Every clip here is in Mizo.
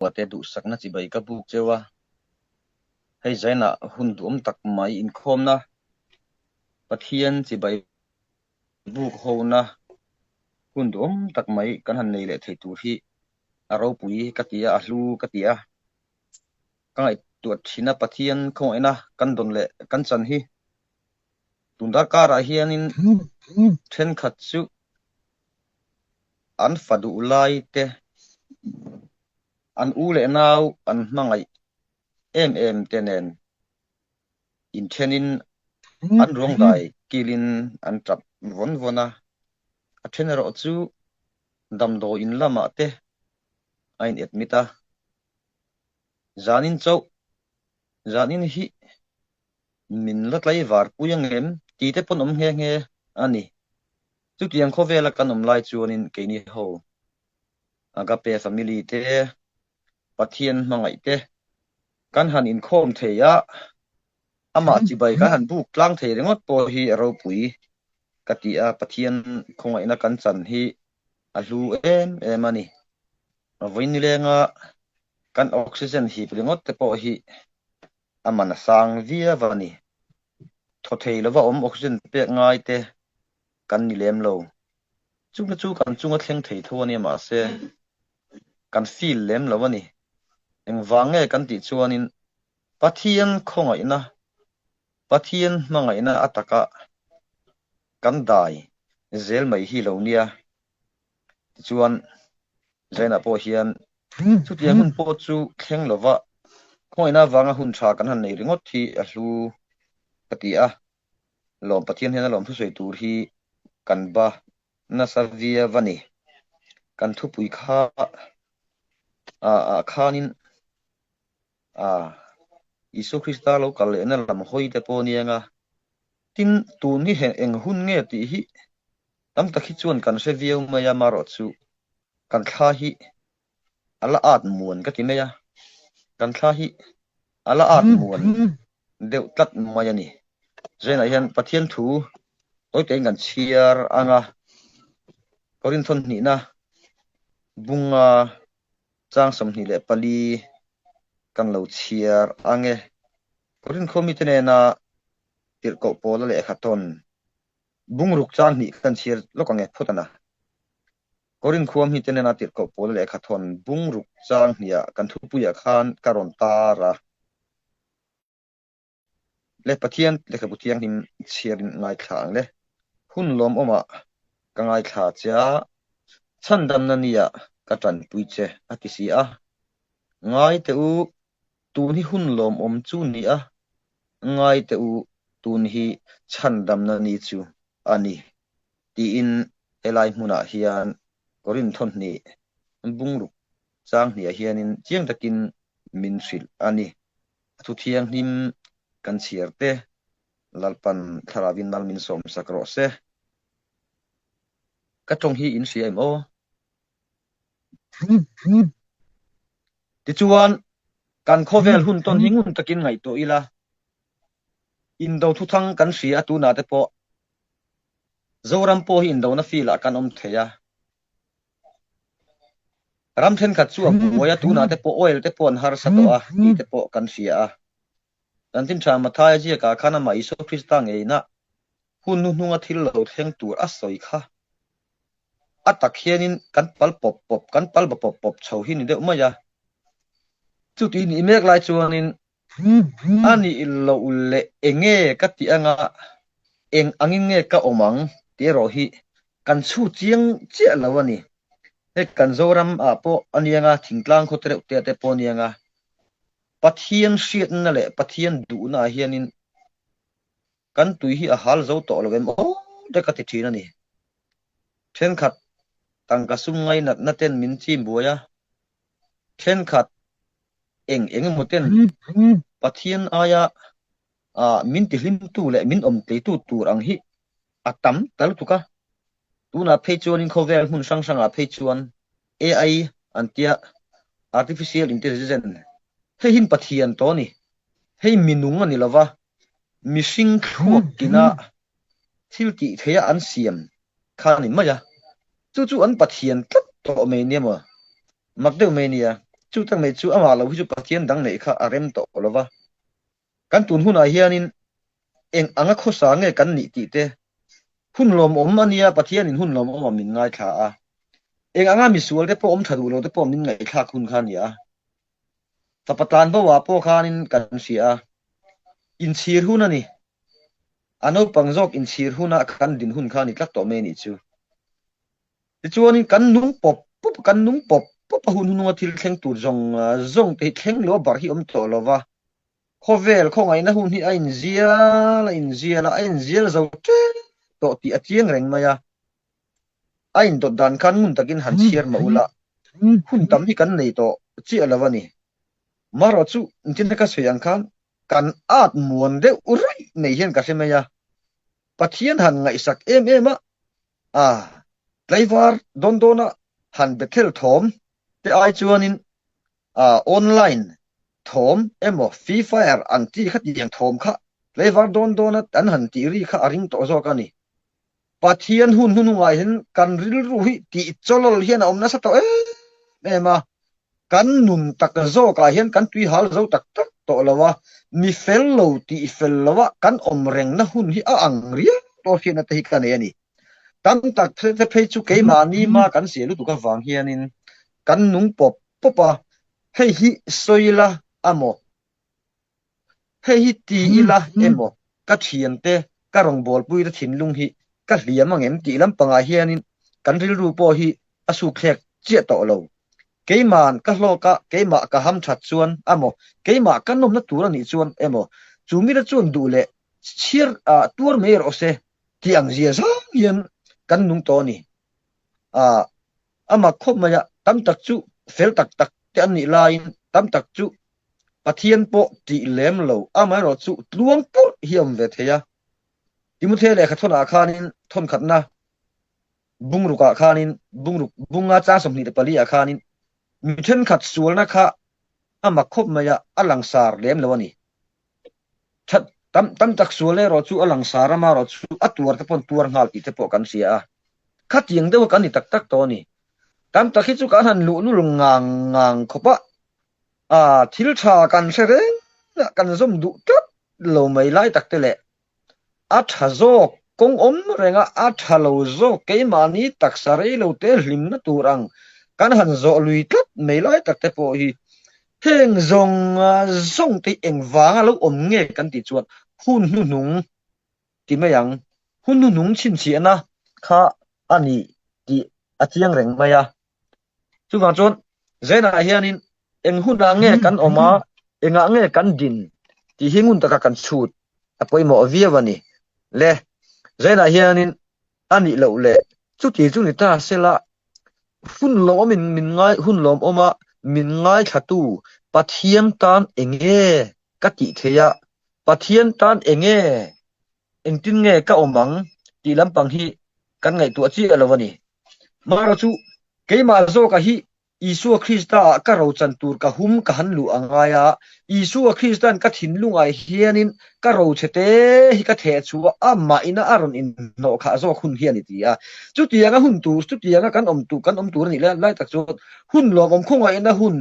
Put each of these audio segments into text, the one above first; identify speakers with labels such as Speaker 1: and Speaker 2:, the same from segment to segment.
Speaker 1: Te duhsakna chibai ka buk cheu a, hei zainah hun duhawm tak mai inkhawmna Pathian chibai buk hona hun duhawm tak mai kan han nei leh thei tur hi a ropui ka ti a, a hlu ka ti a. Ka ngaihtuah thin a, Pathian khawngaihna kan dawn leh kan chan hi tun darkarah hianin thenkhat chu an fa duh lai te, an u leh nau an hmangaih em em te nen inthenin an ruangdai kilin an tap vawn vawn a, a then erawh chu damdawiin lamah te a in admit a, zanin chauh zanin hi min la tlaivar pui ang em tih te pawn awm nghe nghe a ni. Chutiang khawvela kan awm lai chuanin keini ho Agape family te, Pathian hmangaih te kan han inkhawm thei a, amah chibai kan han buk tlang thei ringawt pawh hi a ropui ka ti a, Pathian khawngaihna kan chan hi a hlu em em a ni. Vawiin nilenga kan oxygen hip ringawt te pawh hi a man a sang viau a ni. Thaw thei lova awm oxygen pek ngai te kan ni lem lo. Chungte chu kan chunga thleng thei tho a nia mahse kan feel lem lo a ni. Engvang nge kan tih chuanin Pathian khawngaihna, Pathian hmangaihna a taka kan dai zel mai hi lo nia. Tichuan Zainah pawh hian chutiang hun pawh chu thleng lova khawngaihna avanga hun tha kan han nei ringawt hi a hlu ka ti a, lawm Pathian hian a lawm thusawi tur hi kan ba nasa viau a ni. Kan thupui kha ah khanin ah Isua Krista lo kal lehna lam hawi te pawh aniang a, tin tun hi eng hun nge tih hi Tam tak hi chuan kan hre viau mai a, marawh chu kan thla hi a la at muan ka ti mai a, kan thla hi a la at muan deuh tlat mai a ni. Zainah hian Pathian thu tawi tein kan chhiar ang a, Korinthon hnihna bunga chang 24 kan lo chhiar ang e. Korinth khawmite nena tirhkoh pawla lehkha tawn Bungruk chang hnih kan chhiar lawk ang e phawt ana. Korinth khua hmite nena tirhkoh pawla lehkha thawn bungruk chang hniha kan thupuiah khan ka rawn tar a. Le Pathian lehkhabu thianghlim chhiarin ngaithla ang le. Hun lawmawmah ka ngaithla che a, chhandamna nia ka tanpui che a ti si a. Ngai teh u, tun hi hun lawmawm chu ni a, Ngai teh u, tun hi chhandamna ni chu a ni, tiin helai hmunah hian Korinth thawhnih bungruk chang hniah hianin chiang takin min hrilh a ni. A thu thianghlim kan chhiar te, Lalpan thlarauin mal min sawmsak rawh se. Ka tawng hi in hria em aw? Tichuan, kan khawvel hun tawn hi ngun takin ngaihtuah ila, indo thuthang kan hria a tunah te pawh Zoram pawh hi indona field ah kan awm thei a. Ram thenkhat chu a buai a, tunah te pawh oil te pawh an harsa tawh a tih te pawh kan hria a. Chanchin Tha Mathaia ziakah khan amah Isua Krista ngeina hun hnuhnunga thil lo thleng tur a sawi kha. A tak hianin kan pal pawp pawp, kan pal ba pawp pawp chho hi ni deuh mai a. Chuti nih mek lai chuanin a nih loh leh enge ka tih anga eng angin nge ka awm ang tih erawh hi kan chhu chiang chiah lo a ni. Hei kan Zoram ah pawh a niang a, thingtlang khaw tereuh te ah te pawh a niang a, Pathian hriatna leh Pathian duhna ah hianin Kan tui hi a hal zo tawh lo em aw te ka ti thin a ni. Thenkhat tangka sum ngainatna ten min chim buai a, thenkhat eng eng emaw ten Pathian aia min tihlimtu leh min awmtleitu tur ang hi a tam ta lutuk a. Tunah phei chuanin khawvel hmun hrang hrangah phei chuan AI an tia Artificial Intelligence hei hin Pathian tawh a ni. Hei minung a ni lova, mihring thluak kina thil tih theia an siam kha a ni mai a, chu chu an Pathian tlat tawh mai nia maw? Mak deuh mai nia. Chu tak mai chu amah lo hi chu Pathian dang neih kha a rem tawh lo va. Kan tun hunah hianin eng anga khawsa nge kan nih tih te hun lawmawm a nia, Pathianin hun lawmawmah min ngaithla a. Eng anga misual te pawh awm tha duh lo te pawh min ngaihthlak hun kha a ni a. Fapa tlanbo-ah pawh khanin kan hria a, inchhir hun a ni. A naupang zawk inchhir huna kan din hun kha a ni tlat tawh mai a nih chu. Tichuanin kan nung pawp pawp, kan nung pawp pawp a hun hnunga thil thleng tur zawng zawng te hi thleng lo a barh hi awm tawh lo va. Khawvel khawngaihna hun hi a inzial a inzial a, a inzial zo tep tawh tih a chiang reng mai a. A indawt dan khan ngun takin han chhiar mah ula, hun tam hi kan nei tawh chiah lo a ni. Marawh chu engtin ka sawi ang khan kan at muan deuh ruih nei hian ka hre mai a. Pathian han ngaihsak em em a, a tlaivar dawn dawna han Bethel thawm te ai chuanin online thawm emaw Free Fire ang chi khatiang thawm kha tlaivar dawn dawna an han tih ri kha a ring tawh zawk a ni. Pathian hun hnunungah hian kan rilru hi tih chawlawl hian a awm nasa tawh em em a, kan nun tak zawkah hian kan tui hal zo tak tak tawh lo a, mi fel lo tih fel lo a kan awm rengna hun hi a ang riau tawh hriatna te hi ka nei a ni. Tam tak te phei chu keimahni hma kan siah lutuk avang hianin kan nung pawp pawp a, hei hi sawi la a maw? Hei hi ti ila emaw ka thiante, ka rawngbawlpuite thinlung hi ka hliam ang em tih lampangah hianin kan rilru pawh hi a sukthlek chiah tawh lo. Keima'n ka hlawk a, keimah ka ham that chuan emaw, keimah ka nawmna tur a nih chuan emaw, chu mite chuan duh leh chhiar tuar mai rawh se tih ang zia zang hian kan nung tawh a ni. A mak khawp mai a, tam tak chu fel tak tak te an nih laiin tam tak chu Pathian pawh tih lem lo, amaherawh chu tluang purh hi a awm ve thei a. Timothea lehkha thawnah khanin thawnkhatna bungrukah khanin bungruk bunga chang 24 ah khanin mi thenkhat sualna kha a mak khawp mai a, a langsar lem lo a ni. That tam tam tak sual erawh chu a langsar amaherawh chu a tuar te paw'n tuar nghal tih te pawh kan hria a. Khatiang deuha kan ni tak tak tawh a ni. Tam tak hi chu kan han luhlul ngang ngang khawp a, A, thil tha kan hre reng a, kan zawm duh tlat lo mai lai tak te leh a tha zawk kawng awm reng a, a tha lo zawk keimahni taksa rei lo te hlimna tur ang kan han zawh lui tlat mai lai tak te pawh hi heng zawng zawng te hi engvanga lo awm nge kan tih chuan hun hnuhnung ti mai ang. Hun hnuhnung chhinchhiahna kha a ni tih a chiang reng mai a. Chuvang chuan Zenah hianin eng hunah nge kan awm a, engah nge kan din tih hi ngun taka kan chhut a pawimawh viau a ni. Le, Zenah hianin a nih loh leh chuti chu ni ta sela hun lawmin min ngai hun lawmawma min ngaithlatu Pathian tan enge ka tih theih a, Pathian tan enge engtin nge ka awm ang tih lampang hi kan ngaihtuah chiah lo a ni. Mara chu keimah zawka hi Isua Krista-ah ka rochan tur ka hum ka han luh a ngai a, Isua Krista'n ka thinlungah hianin ka rochhe te hi ka theh chhuah a, amah ina a rawn inhnawh khah zawk hun hi a ni ti a. Chutianga hun tur, chutianga kan awm tur, kan awm tur a nih lai tak chuan hun lawmawm khawngaihna hun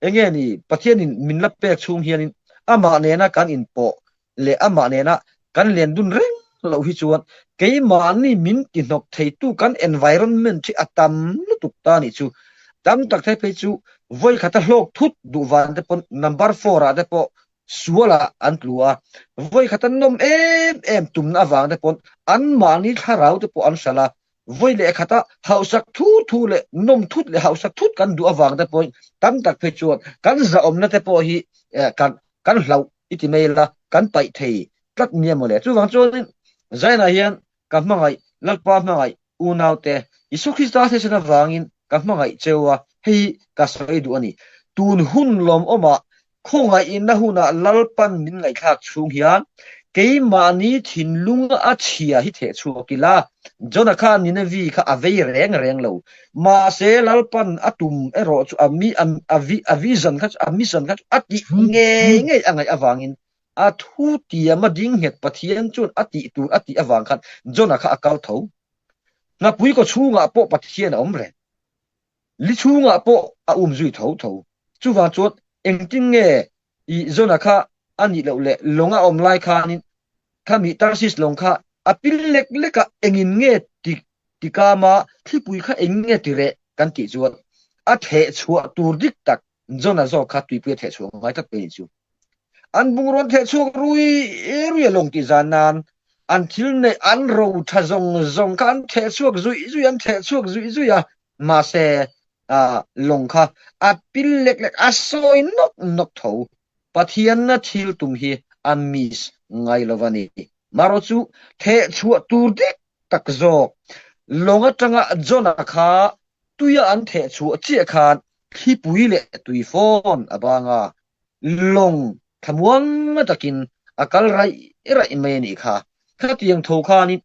Speaker 1: enge ni Pathianin min la pek chhung hianin amah nena kan inpawh leh amah nena kan len dun reng loh hi chuan keimahni min ti hnawk theitu kan environment hi a tam lutuk ta nih chu. Tam tak thei phei chu vawi khata hlawk thut duh van te pawn number four ah te pawh sualah an tlu a, vawi khata nawm em em tumna avang te pawn anmahni thlarau te pawh an hralh a, vawi leh khata hausak thu thu leh nawm thut leh hausak thut kan duh avang te pawhin tam tak phei chuan kan zahawmna te pawh hi kan kan hlauh i ti mai la, kan paih thei tlat nia mawle. Chuvang chuanin Zainah hian ka hmangaih, Lalpa hmangaih unaute, Isua Krista thisen avangin ka hmangaih cheu a, hei hi ka sawi duh a ni. Tun hun lawmawmah khawngaihna hunah Lalpan min ngaihthlak chhung hian keimahni thinlung a chhia hi theh chhuak ila, Jona khan Ninevi kha a vei reng reng lo. Mahse Lalpan a tum erawh chu a mi a vision kha chu a mission kha chu a tih ngei ngei a ngaih avangin a thu tiam a ding nghet Pathian chuan a tih tur a tih avang khan Jona kha a kal tho. Ngapui kaw chhungah pawh Pathian a awm reng. Li chhungah pawh a um zui tho tho. Chuvang chuan engtin nge i Jona kha a nih loh leh lawng a awm lai khanin khami Tarsis lawng kha a pil lek lek a, engin nge ti tikama thlipui kha eng nge ti reh kan tih chuan a theh chhuah tur dik tak Jona zawk kha tuipui a theh chhuah ngai tlat mai a nih chu. An bungraw an theh chhuak rui rui a lawng tih zan nan an thil neih an ro tha zawng zawng kha an theh chhuak zuih zuih an theh chhuak zuih zuih a, mahse lawng kha a pil lek lek a sawi nawk nawk tho. Pathianna thil tum hi a miss ngai lo a ni. Marawh chu theh chhuah tur dik tak zawk lawng atanga Jona kha tuia an theh chhuah chiah khan thlipui leh tuifawn a bang a, lawng thlamuang takin a kal raih raih mai a nih kha. Khatiang tho khanin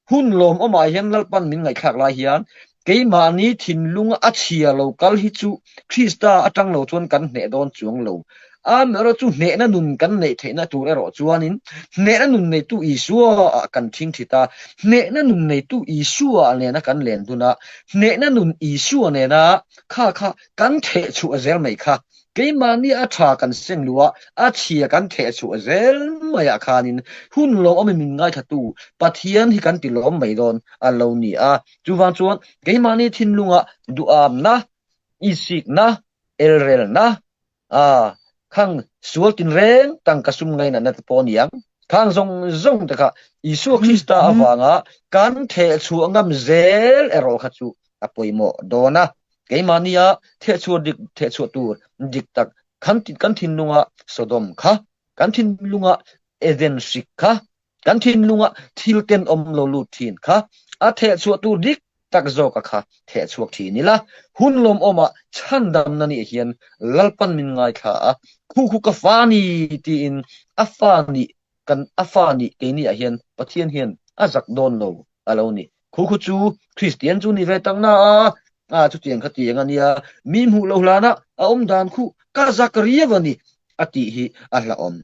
Speaker 1: hun lawmawmah hian Lalpan min ngaihthlak lai hian keimahni thinlunga a chhia lo kal hi chu Krista atang lo chuan kan hneh dawn chuang lo. Amaherawhchu chu hnehna nun kan neih theihna tur erawh chuanin hnehna nun neitu Isua ah kan thingthit a, hnehna nun neitu Isua nena kan len dun a, hnehna nun Isua nena kha kha kan thehchhuah zel mai kha Keimahni a tha kan seng luh a, a chhia kan theh chhuah zel maiah khanin hun lawmawmin min ngaithlatu Pathian hi kan ti lawm mai dawn a lo ni a. Chuvang chuan keimahni thinlunga duhamna, insikna, elrelna, a khang sual tinreng tangka sum ngainatna te pawh a ni ang. Khang zawng zawng te kha Isua Krista avanga kan theh chhuah ngam zel erawh kha chu a pawimawh dawn a. Keimahnia thehchhuah dik thehchhuah tur dik tak kan kan thinlunga Sodom kha, kan thinlunga Eden hrik kha, kan thinlunga thil tenawm lo lut thin kha a thehchhuah tur dik tak zawka kha thehchhuak thin ila, hun lawmawmah chhandamna nih hian Lalpan min ngaithla a, khu khu ka fa ni tiin a fa nih kan a fa nih keini ah hian Pathian hian a zak dawn lo a lo ni. Khu khu chu Kristian chu ni ve tak na a, a chutiang kha tiang a nia, mi hmuh lo hlana a awm dan khu ka zak riau a ni a tih hi a hlauhawm.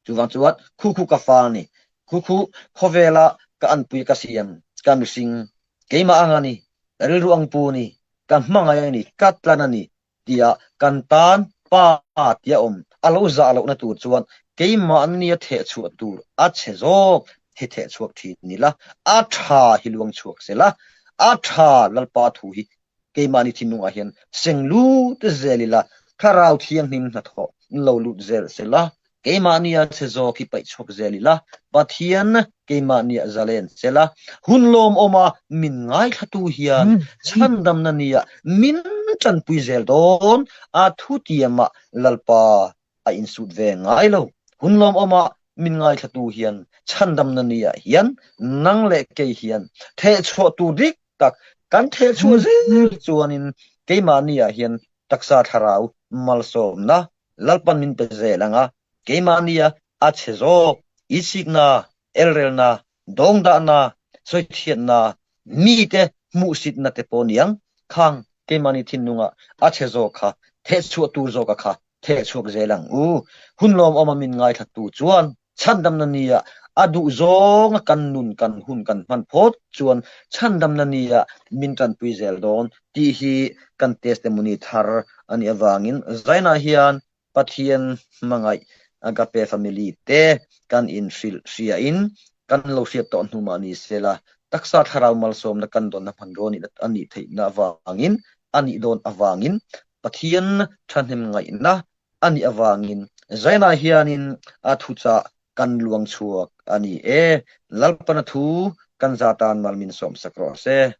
Speaker 1: Chuvang chuan khu khu ka fa a ni, khu khu khawvela ka anpui ka siam, ka mihring, keimah ang a ni, ka rilru ang pu a ni, ka hmangaih a ni, ka tlan a ni tia kan tan Pa tia awm a lo zah lohna tur chuan keimahnia thehchhuah tur a chhe zawk hi thehchhuak thin ni la, a tha hi luang chhuak se la, a tha Lalpa thu hi keimahni thinlungah hian seng lut zel ila, Thlarau Thianghlim hnathawh lo lut zel se la, Keimahnia chhe zawk hi paih chhuak zel ila, Pathian keimahnia zalen che la, hun lawmawma min ngaithlatu hian chhandamna nia min tanpui zel dawn a thutiamah Lalpa a insut ve ngai lo. Hun lawmawma min ngaithlatu hian chhandamna nia hian nang leh kei hian thehchhuah tur dik tak kan thehchhuah zel chuanin keimahnia hian taksa thlarau malsawmna Lalpan min pe zel ang a, keimahnia a chhe zawk, itsikna, elrelna, dawngdahna, sawithiatna, mite hmuhsitna te pawh niang, khang keimahni thinlunga a chhe zawk kha thehchhuah tur zawka kha thehchhuak zel ang u. Hun lawmawma min ngaithlattu chuan chhandamna nia a duh zawnga kan nun kan hun kan hman phawt chuan chhandamna nia min tanpui zel dawn tih hi kan testimony thar a nih avangin Zaina hian Pathian hmangaih Agape family te kan inhrilh hriain kan lo hriat tawh hnu mah ni sela taksa thlarau malsawmna kan dawnna hmanrua a nih theihna avangin a nih dawn avangin Pathian thahnem ngaihna a nih avangin Zaina hianin a thuchah kan luang chhuak a ni e. Lalpana thu kan za tan mal min sawmsak rawh se.